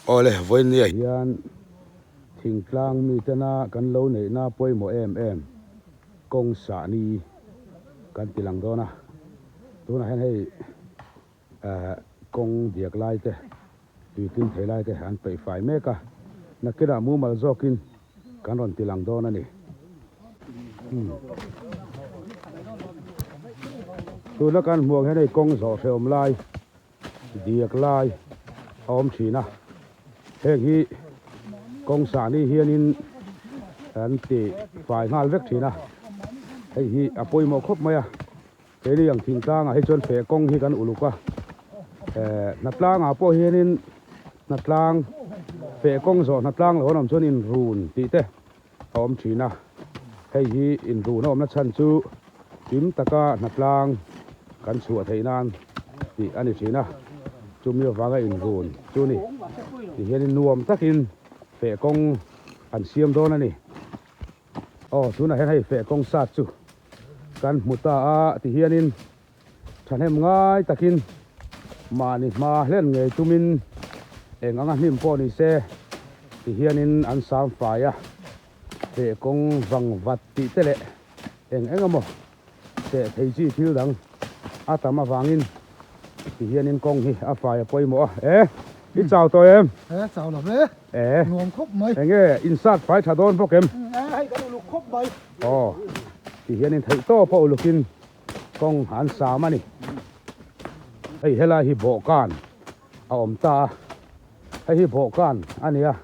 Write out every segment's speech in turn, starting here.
Awle, vawinia hian thingtlang mitena kan lo neihna pawimawh em em kawng sahni kan ti lang dawn a. Tunah hian hei kawng diak lai te, tui tling thei lai te an peih fai mek a, nakinah mumal zawkin kan rawn ti lang dawn a ni. Tuna kan hmuh ang hian hei kawng zawh hrehawm lai diak lai a awm thin a, heng hi kawng sahni hianin an ti fai nghal vek thin a, hei hi a pawimawh khawp mai a, keini ang thingtlangah hi chuan feh kawng hi kan uluk a, eh hnatlangah pawh hianin hnatlang feh kawng zawh hnatlang lo an awm chuan inrun tih te a awm thin a, hei hi inrun a awmna chhan chu kim taka hnatlang kan chhuah theih nan tih a ni thin a, chumi avanga inrun chu ni ti hianin nuam takin feh kawng an siam dawn a ni. Aw tunah hian hei feh kawng sat chu kan hmu ta a ti hianin thahnem ngai takin mahni hma hlen ngei tumin eng anga hnim pawh ni se ti hianin an sam fai a, feh kawng vang vat tih te leh eng eng emaw seh thei chi thil dang a tam avangin ti hianin kawng hi a fai a pawimawh a, e i chau tawh em? E chau lo ve, e nuam khawp mai. Enge insat fai tha dawn bawk em? E hei kan uluk khawp mai. Aw ti hianin theih tawp a ulukin kawng an sam a ni. Hei helai hi bawhkan a awm ta a, hei hi bawhkan a ni a,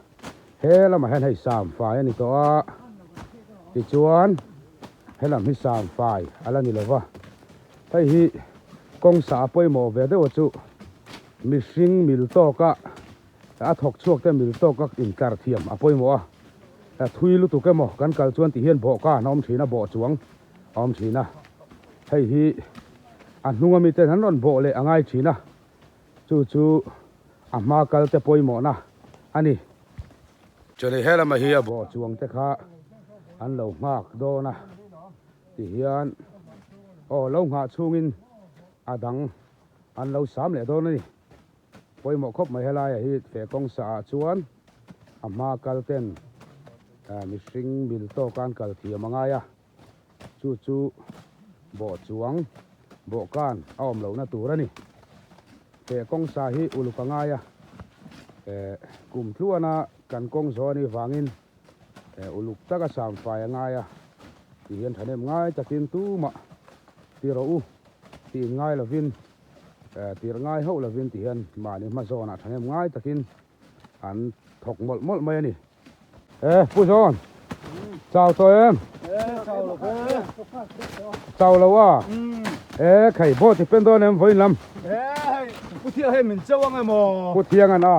he lamah hian hei sam fai a ni tawh a, tichuan helam hi sam fai a la ni lo va, hei hi kawng sah a pawimawh ve deuh a chu mihring mil tawka a thawk chhuak te mil tawka intlar thiam a pawimawh a, thui lutuk emaw kan kal chuan ti hian bawhkan a awm thin a, bawh chuang. a awm thin a, hei hi a hnung ami ten an rawn bawh leh a ngai thin a, chu chu a hma kal te pawimawhna a ni. Chuan hei helama hi a bawh chuang te kha an lo nghak dawn a ti hian aw lo nghah chhungin a dang an lo sam leh dawn a ni. Pawimawh khawp mai helaiah hi feh kawng saah chuan a hma kal ten mihring mil tawka an kal thiam a ngai a, chu chu bawh chuang bawhkan a awm lohna tur a ni. Feh kawng sa hi uluk a ngai a, kum tluana kan kawng zawh a nih vangin uluk taka samfai a ngai a tih hian thahnem ngai takin tumah ti rawh u tih inngai lovin Tirh ngai hauh lovin ti hian mahni hma zawnah thahnem ngai takin an thawk mawlh mawlh mai a ni. E Pu Zawn, chau tawh em? E chau lo ve. Chau lo a? E khai boat i pen dawn em vawiin lam? E hei Pu Thiang hei min chau ang em aw? Pu Thiang an a?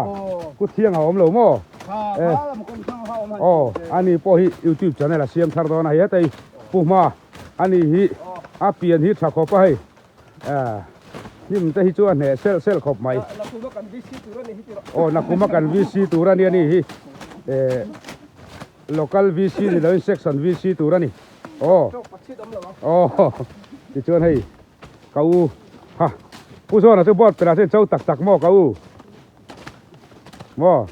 Pu Thiang a awm lo maw? Kha kha lam kawng thlang kha awm han. Aw ani pawh hi youtube channel a siam thar dawn a hei hetei Pu Hma ani hi a pian hi tha khawp a hei. Hnim te hi chu a hneh selh selh khawp mai. Nakuma kan VC tur a ni hi tih Aw nakuma kan VC tur a ni a ni hi. Local VC ni loin section VC tur a ni. Aw. Aw. Tichuan hei ka u ha Pu Zawna chu board pelah chuan cho tak tak maw ka u. Maw.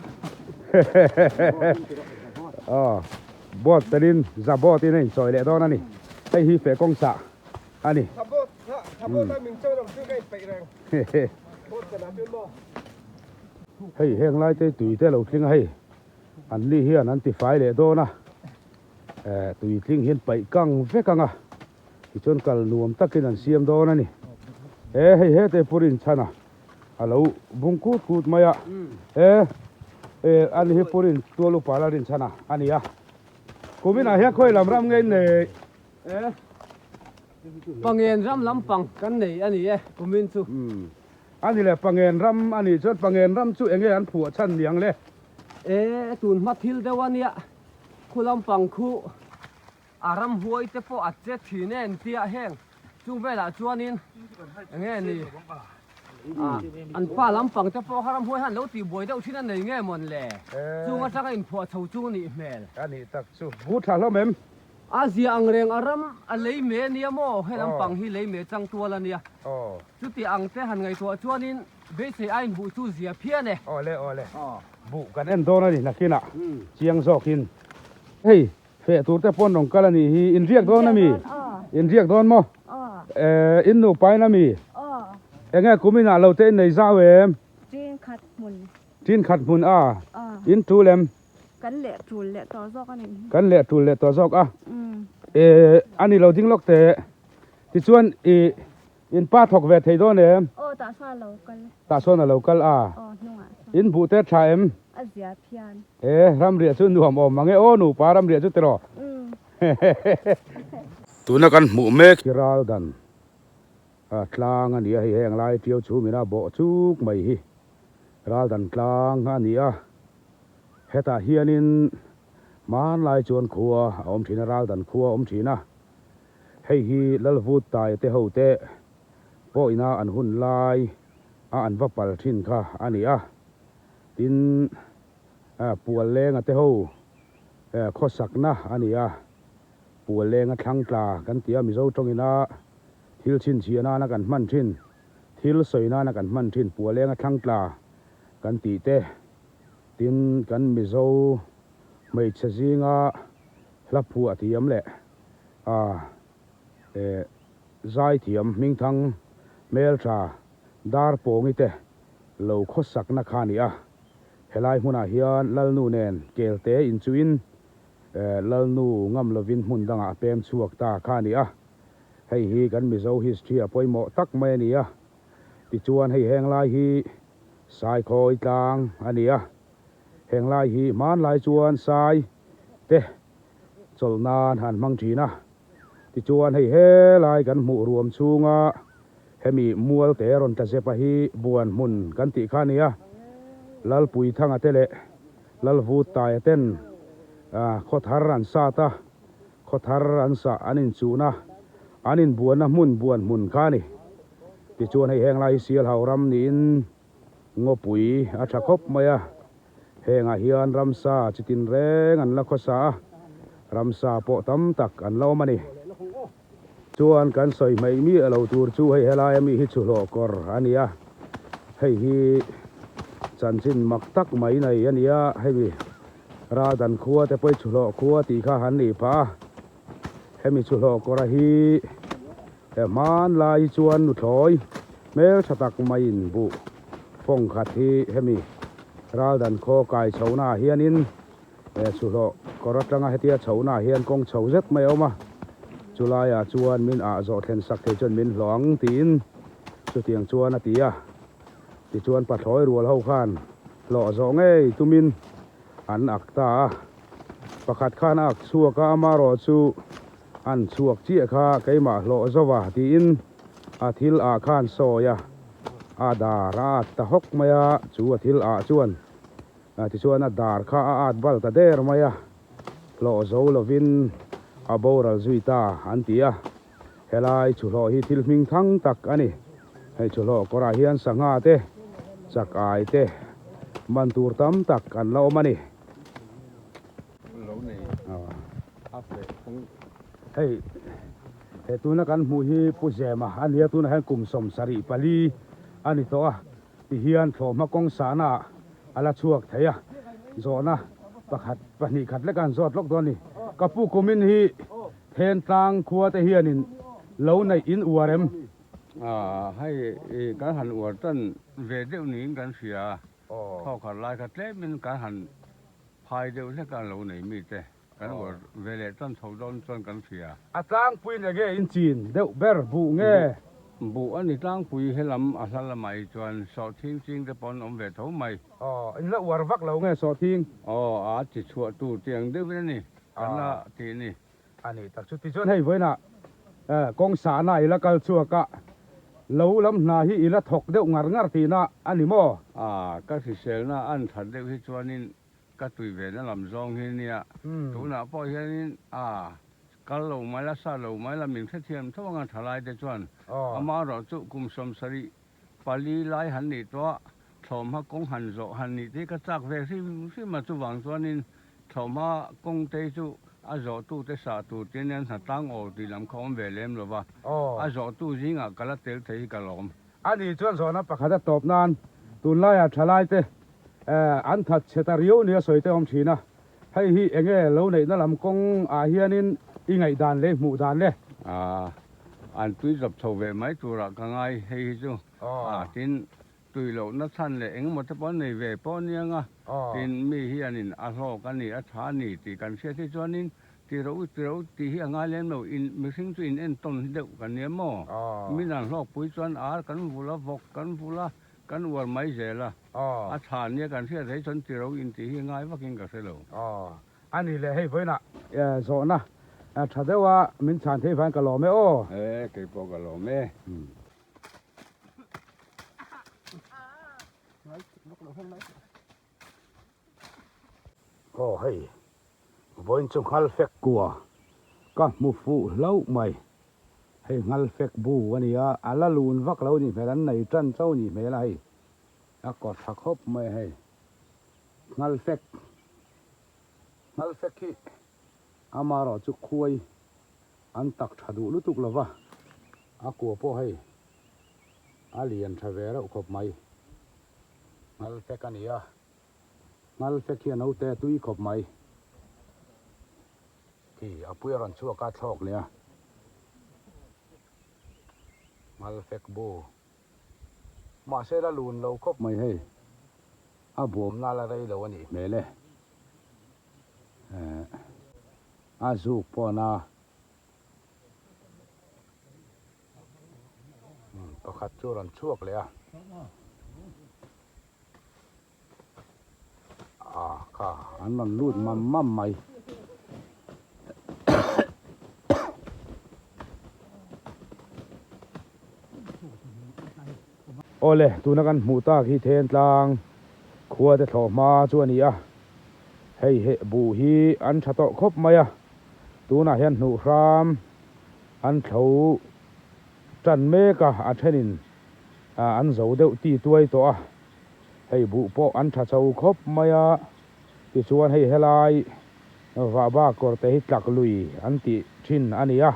Aw board pelin za board in a inchawi leh dawn a ni. Hei hi feh kawng chah. a ni. Hei heng lai te tui te lo tling a hei an ni hian an ti fai leh dawn a eh tui tling hian paih kang vek ang a tichuan kal nuam takin an siam dawn a ni he hei hete purin chhan a a lo bung kut kut mai a he eh ani hi purin tual upa la rin chhan a a ni a kuminah hian khawi lam ram nge in nei. Pangen ram lampang kan nei a ni e kumin chu. A ni le, Pangen ram a nih chuan Pangen ram chu enge an phuah chhan niang le? E, tun hma thil deuh a nia, khu lampang khu a ramhuai te pawh a che thin e entia heng chung velah chuanin enge ni an pa lampang te pawh kha ramhuai han lo tihbuai deuh thin a nei nge mawn le? Chung atanga inphuah chho chu a nih hmel. A nih tak chu, bu tha hlawm em? A zia ang reng a ram a lei me ania maw? He lampang hi lei me chang tual ania. Chuti ang te han ngaihtuah chuanin Beisei aiin buh chu zia phian e. Awle awle. Buh kan en dawn a ni nakinah chiang zawkin. Hei feh tur te pawn rawn kal a nih hi. In riak dawn a mi? In riak dawn maw? Eh in nupa in a mi? Enge kum inah lo te in nei zau em? Tin khat hmun. Tin khat hmun a? In tul em? Kan leh tul leh tawh zawk a ni. Kan leh tul leh tawh zawk a. Eh a ni lo ding lawk teh. Tichuan i In pa thawk ve thei dawn em? Aw, tah sawn a lo kal. Tah sawn a lo kal a. Aw, hnungah sawn. In buh te tha em? A zia phian. E, ramriah chu nuam awm mang e aw nupa ramriah chu tiraw? Umm. Tuna kan hmuh mek hi ral dan tlang a ni a, hei heng lai tiau chhum ina bawh chuk mai hi ral dan tlang a ni a, hetah hianin hmanlai chuan khua a awm thin a, ral dan khua a awm thin a. Hei hi Lalvut tai te ho te pawhina an hun lai a an va pal thin kha a ni a. Tin, Puallenga te ho khawsakna a ni a. Puallenga thlang tla kan ti a, Mizo tawngina thil chhinchhiah nana kan hman thin, thil sawi nana kan hman thin Puallenga thlang tla kan tih te. Tin, kan Mizo hmeichhe zinga hla phuah thiam leh A eh zaithiam hmingthang hmeltha Darpawngi te lo khawsakna kha a ni a. Helai hmunah hian Lalnu nen kelte inchuhin eh Lalnu ngam lovin hmun dangah a pem chhuak ta kha a ni a. Hei hi kan Mizo history a pawimawh tak mai a ni a. Tichuan hei henglai hi Saikhawi tlang a ni a. Henglai hi hmanlai chuan Sai te chawlh nan han hmang thin a. Tichuan hei helai kan hmuh ruam chhunga hemi mual te rawn tla zepa hi buan hmun kan tih kha a ni a. Lalpuithanga te leh Lalvuttaia ten khaw thar an sat a, khaw thar an sah an inchuhna, an inbuanna hmun buan hmun kha a ni. Tichuan hei henglai hi Sialhau ram niin Ngawpui a tha khawp mai a, hengah hian ramsa chi tin reng an la khawsa a, ramsa pawh tam tak an la awm a ni. Chuan kan sawi hmeih miah lo tur chu hei helaia mi hi chhuhlawh kawr a ni a, hei hi chanchin mak tak mai nei a ni a, hemi Raldan khua te pawh hi chhuhlawh khua tih kha han nih phah a, hemi chhuhlawh kawra hi He hmanlai hi chuan nuthlawi hmeltha tak maiin buh fawng khat hi hemi raldan khaw kai chhohnaah hianin he chhuhlawh kawr atanga hetia chhohnaah hian kawng chho zet mai a awm a, chulaiah chuan min ah zawh thlen sak thei chuan min hlawh ang tiin chutiang chuan a ti a. Tichuan pathlawi rual ho khan hlawh zawh ngei tumin an ak ta a, pakhat khan a ak chhuak a, amaherawh chu An chhuak chiah kha keimah hlawh zova tiin a thil ah khan sawi a, a dar a at ta hawk mai a, chu a thil ah chuan tichuan a dar kha a at bal ta der mai a, hlawh zo lovin a boral zui ta an ti a, helai chhuhlawh hi thil hming thang tak a ni, hei chhuhlawh kawrah hian sangha te, chak ai te man tur tam tak an la awm a ni. Lo nei a feh kawng. Hei he tuna kan hmuh hi Pu Zema a nia tunah hian kum 74 a ni tawh a tihian thlawhhma kawng sahna ah a la chhuak thei a zawhna pakhat pahnih khat lek a han zawt lawk dawn a ni. Ka pu kumin hi Thentlang khua te hianin lo neih in uar em? Hei kan han uar tan ve deuh niin kan hria a, thawkhat lai kha tlemin kan han Phai deuh hlek a lo nei mi te kan uar ve leh tan chho dawn chuan kan hria. A tlangpuiin enge in chin deuh ber buh nge? Buh a ni tlangpui helam a hla lamah hi chuan sawhthing ching te pawh an awm ve tho mai. Aw, in la uar vak lo nge sawhthing? Aw, a chi chhuah tur tiang deuhin a ni kan la tih ni. A ni tak chu tichuan hei vawiinah kawng sahna i la kal chhuak a, lo lam hna hi i la thawk deuh ngar ngar tihna a ni maw? A, ka hriselna an that deuh hi chuanin ka tui ve na lam zawng hi nia, tunah pawh hianin a, kal lo mai la, sa lo mai la, min hrethiam tho anga thalai te chuan amaherawh chu kum 74 lai han nih tawh a, thlawhhma kawng han zawh han nih te hi ka chak ve hrim hrim a, chuvang chuanin thlawhhma kawng te hi chu a zawhtute sah tur te nen hna tlang aw tih lam kha awm ve lem lo va, a zawhtu zingah ka la tel thei hi ka lawm. Ani chuan zawhna pakhat a tawp nan tunlaiah thalaite an that chhe ta riau nia sawi te awm thin a, hei hi enge lo neihna lam kawng ah hianin i ngaihdan leh i hmuh dan le? An tui zawp chho ve mai turah ka ngai hei hi chu a tin tui lohna chhan leh engemaw te pawh an nei ve pawh aniang a, tin mi hianin a hlawk a ni a tha a ni tih kan hriat hi chuanin Ti ro ti ro tih hi a ngai lem lo, in mihring chu in entawn hi deuh kan nia maw? Min an hlawkpui chuan ar kan vul a, vawk kan vul a, kan uar mai zel a, a tha nia kan hriat rei chuan ti ro in tih hi ngai vakin ka hre lo. A ni leh hei vawiinah zawhna tha deuha min chhan thei vangin ka lawm e aw. E, kei pawh ka lawm e. Aw hei vawiin chu nghal fek kua ka hmu fuh hlauh mai hei nghal fek bu a ni a a la lun vak lo nih hmel an nei tan chauh nih hmel a hei a kawt tha khawp mai a hei nghal fek nghal fek hi amaherawh chu khuai an tak tha duh lutuk lova a kua pawh hei a lian tha ve reuh khawp mai. Ngalfek a ni a, ngalfek hi a naute a tui khawp mai. Khi a pui a rawn chhuak a thlawk leh a, ngalfek bu mahse la lun lo khawp mai hei, a buamna la rei lo a nih hmel e, eh a zuk pawn a. Pakhat chu a rawn chhuak leh a ah kha an rawn lut mam mam mai awle tuna kan hmuh tak hi thentlang khua te thlawh hma chu a ni a hei he buh hi an tha tawh khawp mai a tunah hian hnuh hram An thlo tan mek a, a thenin an zo deuh ti tuai tawh a, hei buh pawh an tha chho khawp mai a, tichuan hei helai vahba kawr te hi tlak lui an tih thin a ni a,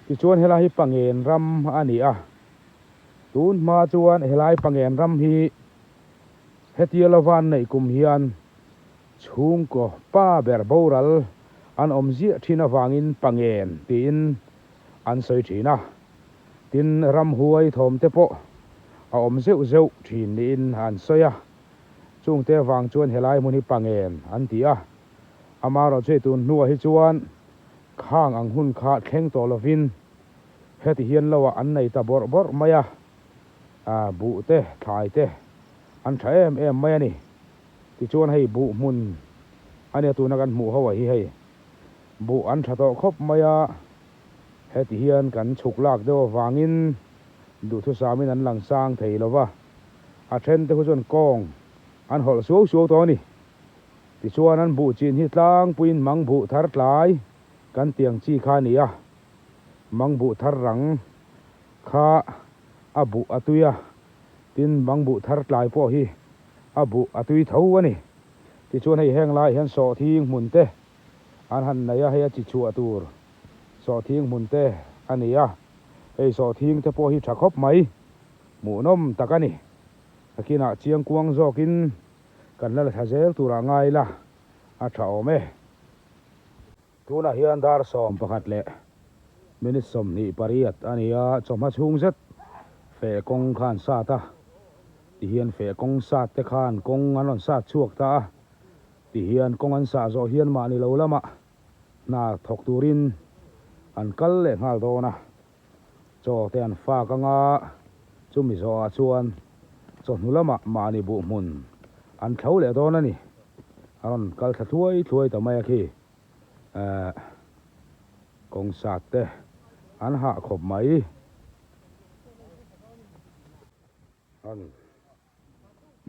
tichuan helai hi Pangen ram a ni a, tun hma chuan helai Pangen ram hi hetia lova an neih kum hian Chhungkaw pa ber boral an awm ziah thin avangin Pangen tiin an sawi thin a, tin ramhuai thawm te pawh a awm zeuh zeuh thin niin an sawi a, chungte avang chuan helai hmun hi Pangen an ti a, amaherawhchu hei tun hnuah hi chuan khang ang hun kha thleng tawh lovin heti hian loah an nei ta bawrh bawrh mai a, buh te thlai te an tha em em mai a ni. Tichuan hei buh hmun a nia tuna kan hmuh ho ah hi hei buh an tha tawh khawp mai a, heti hian kan chhuk lak deuh avangin duhthusamin an lang sang thei lo va, a then te khu chuan kawng an hawlh suau suau tawh a ni. Tichuan an buh chin hi tlangpuiin mang buh thar tlai kan tiang chi kha a ni a, mang buh thar rang kha a buh a tui a, tin mang buh thar tlai pawh hi a buh a tui tho a ni. Tichuan hei heng laiah hian sawhthing hmun te an han nei a, hei a chi chhuah tur sawhthing hmun te a ni a, hei sawhthing te pawh hi tha khawp mai, hmuhnawm tak a ni. Takinah chiangkuang zawkin kan la la thla zel turah ngai ila a tha awm e. Tunah hian dar 11 leh minute 28 a ni a, chawhma chhung zet feh kawng kha an sat a, tihian feh kawng sat te khan kawng an rawn sat chhuak ta a, tihian kawng an sah zawh hian mahni lo lamah hna thawk turin an kal leh nghal dawn a, chaw te an fak anga chumi zawhah chuan chawhnu lamah mahni buh hmun an thlo leh dawn a ni, a rawn kal thla thluai thluai ta mai a khi. Ehh kawng sat te an hah khawp mai. An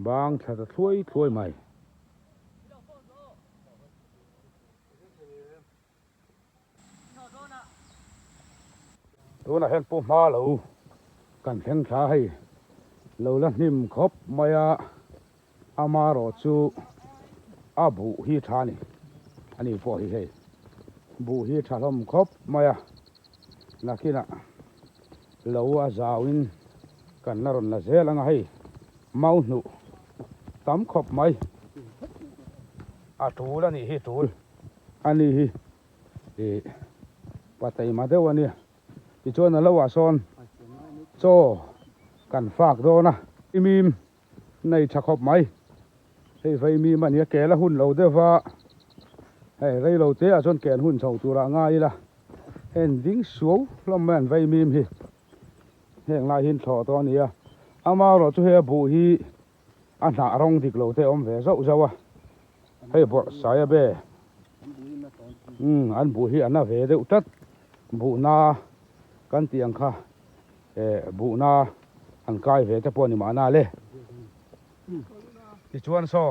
bang thla ta thluai thluai mai. Tunah hian pu hma lo kan thleng thla hei lo la hnim khawp mai a. Amaherawh chu a buh hi tha a ni, a ni pawh hi hei buh hi tha hlawm khawp mai a, nakinah lo a zauin Kan la rawn la zel ang a hei mau hnuh tam khawp mai a tul a nih hi tul a nih hi ih pa taima deuh a nia tichuan a lo ah sawn chaw kan fak dawn a imim nei tha khawp mai hei vaimim a nia kel a hun lo deuh va hei rei lo te ah chuan kel hun chho tur ah ngai ila heng ding suau hlawm mai an vaimim hi. Heng lai hian thlawh tawh a ni a, amaherawh chu hei a buh hi a hnah rawng dik lo te a awm ve zauh zauh a, hei bawrh sai a be umm an buh hi a na ve deuh tlat, buh na kan tih ang kha eh buh na an kai ve te pawh a ni mahna le. Tichuan saw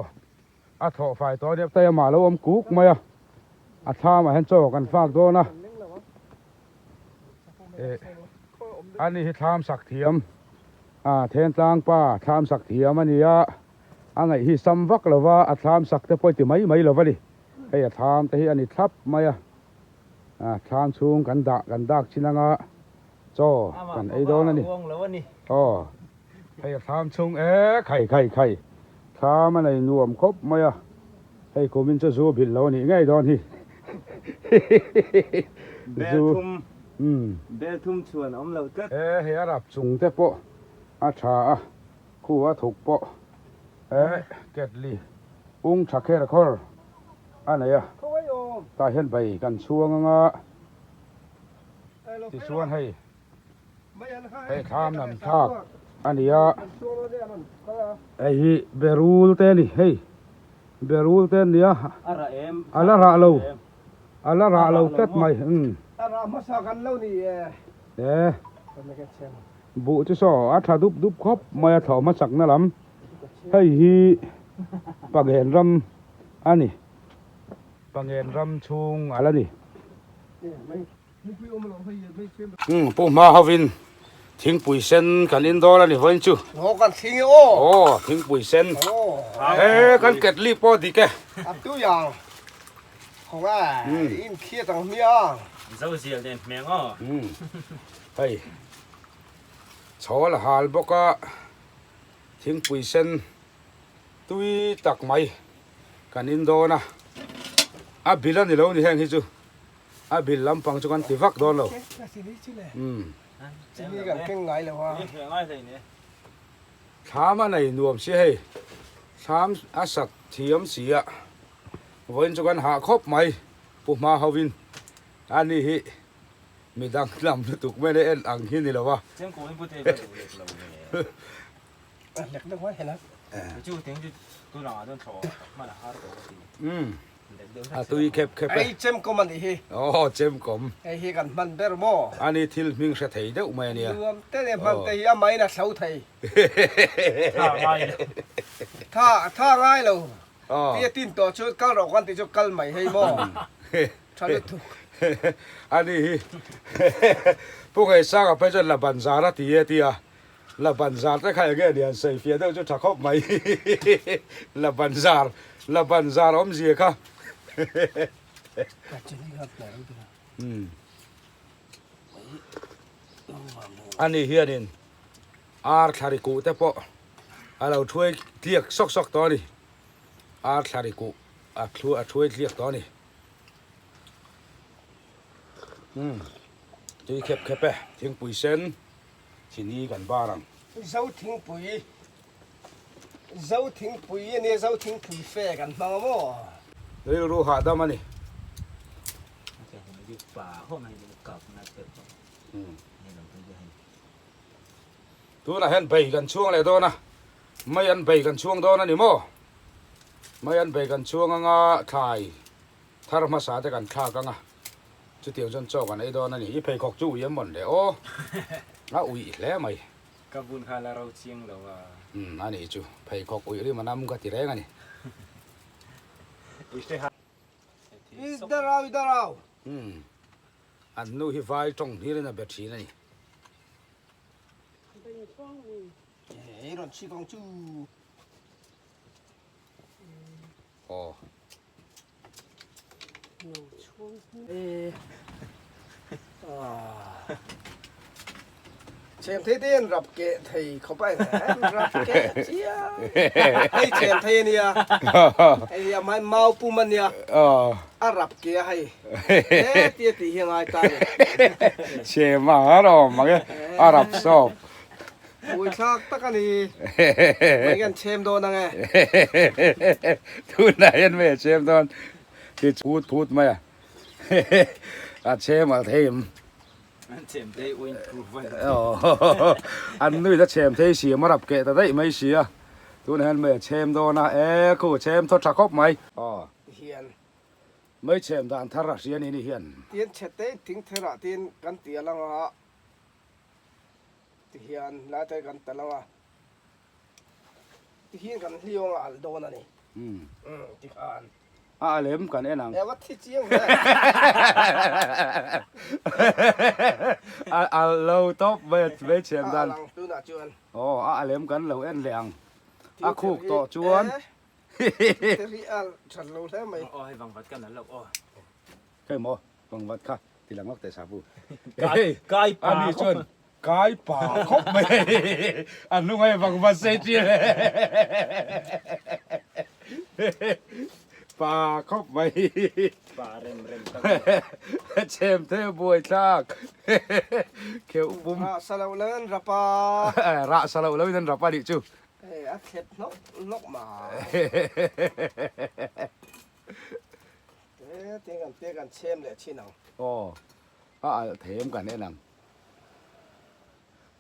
a thlawh fai tawh a nia tai amah lo awm kuk mai a, a thlamah hian chaw kan fak dawn a. Eh ani hi thlam sak thiam ah thentlang pa thlam sak thiam a ni a a ngaih hi sam vak lo va a thlam sak te pawh i ti mai mai lo va ni hei a thlam te hi a ni thlap mai a ah thlam chhung kan dah kan dak chin anga chaw kan ei dawn a ni aw hei a thlam chhung e khai khai khai thlam a nei nuam khawp mai a hei kumin chu zu bilh lo a nih ngei dawn hi zu umm bel thum chhuan a awm lo tlat e hei a rap chung te pawh a tha a khu a thuk pawh e ketli ung tha kher khawr a nei a tah hian bai kan chhuang anga tichuan hei Hei thlam lam thlak a ni a, hei hi berul te a ni hei berul te a ni a, a la rah lo a la rah lo tlat mai umm e buh chu saw a tha dup dup khawp mai a thlawh hmasak na lam hei hi Panghen ram a ni Panghen ram chhung a la ni. Umm pu hma hovin thingpui sen kan in dawn a ni vawiin chu. Aw kan thing e aw. Aw thingpui sen. E kan ketli pawh dik e. A tu yang. Khawng a in khiat ang hmiang. Zo zial nen hmeng aw. Umm hei chhawl a hal bawk a thingpui sen tui tak mai kan in dawn a. A bil a ni lo ni heng hi chu. A bil lampang chu kan ti vak dawn lo. Umm. Thlam a nei nuam si hei. Thlam a sak thiam si a. Vawiin chu kan hah khawp mai Pu Hma hovin a ni hi midang lam lutuk mai en ang hi ni lo a. Umm. A tui khep khep e. Hei chemkawm a nih hi. Aw chemkawm. Hei hi kan hman ber maw? A ni thil hming hre thei deuh mai a nia. Nuam te leh hman te hi a main a thlo thei. Tha ngai lo. Tha tha ngai lo. Ti a tin tawh chu kal rawh kan tih chu kal mai hei maw? Tha lutuk. A ni hi Pu Ngaihsanga phei chuan la ban zar a ti e tia. La ban zar te kha enge ni an sawi fiah deuh chu tha khawp mai la ban zar la ban zar awmzia kha ani hianin ar thlari kuh te pawh a lo thuai tliak sawk sawk tawh a ni ar thlari kuh a thuai tliak tawh a ni tui khep khep e thingpui sen. Chini kan bar ang. Zo thingpui Zo thingpui a nia Zo thingpui fe kan hmang a maw? Rilru hahdam a ni. Tunah hian bei kan chhuang leh dawn a, mei an bei kan chhuang dawn a ni maw? Mei an bei kan chhuang anga thlai thar hmasa te kan thlak anga. Chutiang chuan chaw kan ei dawn a ni. I pheikhawk chu ui em mawn le aw. A uih hle mai. Ka bun kha la ro chiang lo a. Umm a nih chu. Pheikhawk uih rim a nam ka ti reng a ni. I darau i darau. Umm an nu hi vai tawng hnirin a be thin a ni. Ei rawn chhik ang chu. Aw. Chhem thei te hian rap keh thei khawp a eng rap keh chiang. Hei chhem thei ania. Hei hi a hmai mau pum ania. A rap keh a hei. He tia tih hi a ngai ta ni. Chhem a har awm ang e. A rap sawp. Buaithlak tak a ni. Mai kan chhem dawn ang e. Tunah hian mai a chhem dawn. Ti phut phut mai a. A chhem al thei em. An chhem thei uin proof a ni. An nuin a chhem thei si a rap keh ta daih mai si a. Tunah hian mai a chhem dawn a. E khu chhem thaw tha khawp mai. Hian. Mai chhem dan thar a hria ni ni hian. Tin chhe te thing therah tin kan ti a lang a. Ti hian lai te kan ta lang a. Ti hian kan hliawng a alh dawn a ni. Umm ti khan. A a lem kan en ang. E va thi chiang ve. A alh lo tawp mai a mai chhem dan. A alh ang tunah chuan. Aw a a lem kan lo en leh ang. A khuk tawh chuan. Te hi a that lo hle mai. Aw hei vangvat kan alh lo aw. Hei maw vangvat kha ti lang lawk teh sapu. Kai pa Ani chuan kai pa khawp mai a hnung a vangvat sei tir pa khawp mai. Pa rem rem tak. Chhem the buai thlak kheuh pum. Rah sa lo lo in rap a. Rah sa lo lo in an rap a nih chu. Hei a thlep hnawk hnawk mai. Te kan te kan chhem leh thin ang. Aw a alh them kan en ang.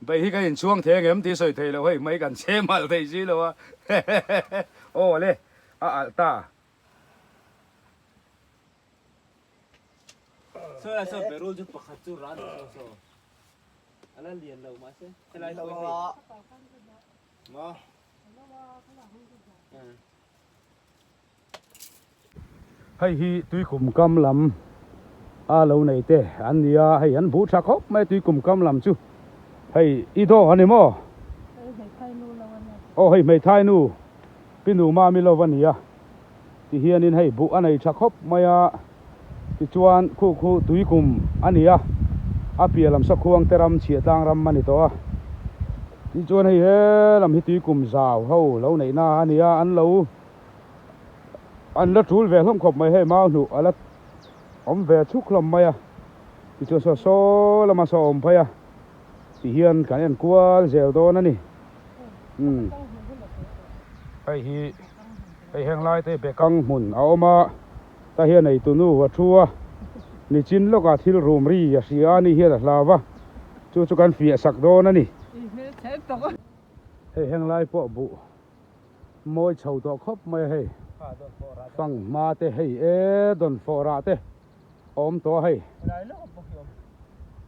Bei hi kan inchhuang thei angem tih sawi thei lo hei mai kan chhem alh thei si lo a. Aw le a alh ta. Saw lai saw berul chu pakhat chu ran saw saw. A la lian lo mahse helai pawh hi hei. Hei hi tuikum kam lam a lo nei te an ni a, hei an buh tha khawp mai tuikum kam lam chu hei i daw a ni maw? Aw hei hmeithai nu pi nu mami love a ni a tihianin hei buh a nei tha khawp mai a tichuan khu khu tuikum a ni a a piah lam sakhuang te ram chhiah tlang ram a ni tawh a tichuan hei he lam hi tuikum zau ho lo neihna a ni a an lo An la tul ve hlawm khawp mai hei mau hnuh a la awm ve chhuk hlawm mai a tichuan saw saw lama saw awm phei a ti hian kan en kual zel dawn a ni umm hei hi hei heng lai te bekang hmun a awm a ta hian ei tunu a thu a nichin lawkah thil rum ri a hria a ni hian a hlau va chu chu kan fiah sak dawn a ni hei heng lai pawh buh. Mawi chho tawh khawp mai a hei. Fang hma te hei e dawn fawh rah te a awm tawh a hei.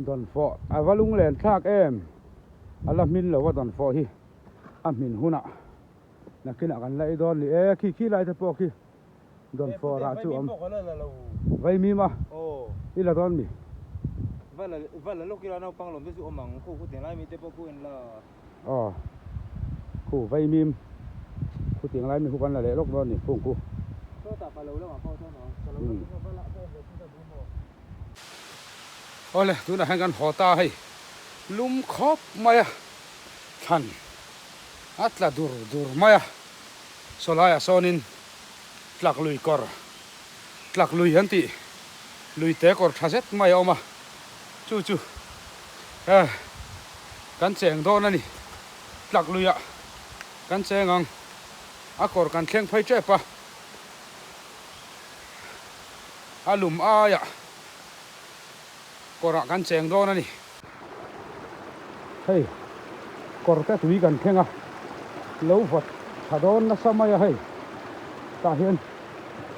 Dawn fawh a va lunglen thlak em. A la hmin lo a dawn fawh hi a hmin hunah nakinah kan la ei dawn ni e khi khi lai te pawh khi dawn fawh rah chu a awm. Vaimim a i la dawn mi? Aw khu vaimim khu tiang lai mi khu kan la leh lawk dawn a ni khung khu. Awle tunah hian kan haw ta hei lum khawp mai a thlan a tla dur dur mai a saw laiah sawnin tlak lui kawr tlak lui an tih lui te kawr tha zet mai a awm a chu chu eh Kan cheng dawn a ni. Tlak luiah kan cheng ang. A kawr kan thleng phei tep a. A lum aiah kawrah kan cheng dawn a ni. Hei kawr te tui kan thleng a. Lo vawt tha dawn nasa mai a hei. Tah hian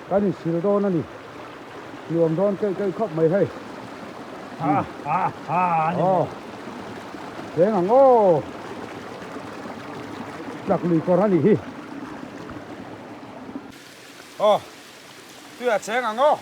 kan insil dawn a ni. Nuam dawn keih keih khawp mai hei. Aw. Cheng ang aw. Tlak lui kawr a nih hi. Aw. Tuiah cheng ang aw.